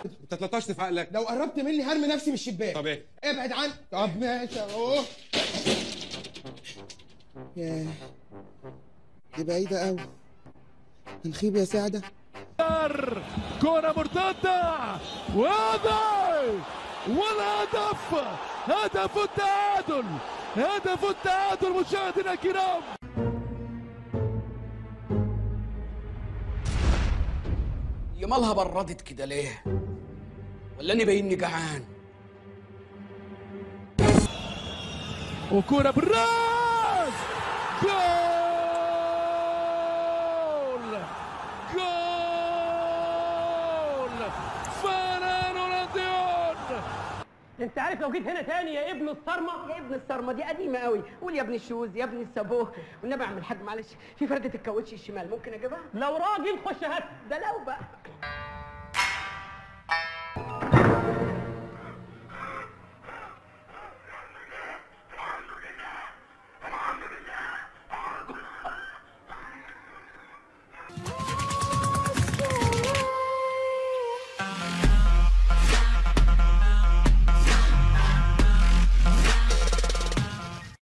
انت اتلطشت في عقلك. لو قربت مني هرمي نفسي من الشباك. طب ايه؟ ابعد عني. طب ماشي اهو. ياه دي بعيدة قوي، هنخيب يا سعدة. كرة مرتدة، وهذا والهدف، هدف التعادل، هدف التعادل مشاهدينا الكرام. يا مالها بردت كده ليه؟ ولا اني باينني جعان؟ وكرة بالراس، جول جول فران راديون. انت عارف لو جيت هنا تاني يا ابن الصرمه، يا ابن الصرمه دي قديمة قوي، قول يا ابن الشوز يا ابن الصابوه. والنبي اعمل حاج معلش، في فرده الكاوتش الشمال ممكن اجيبها؟ لو راجل خش هات ده لو بقى.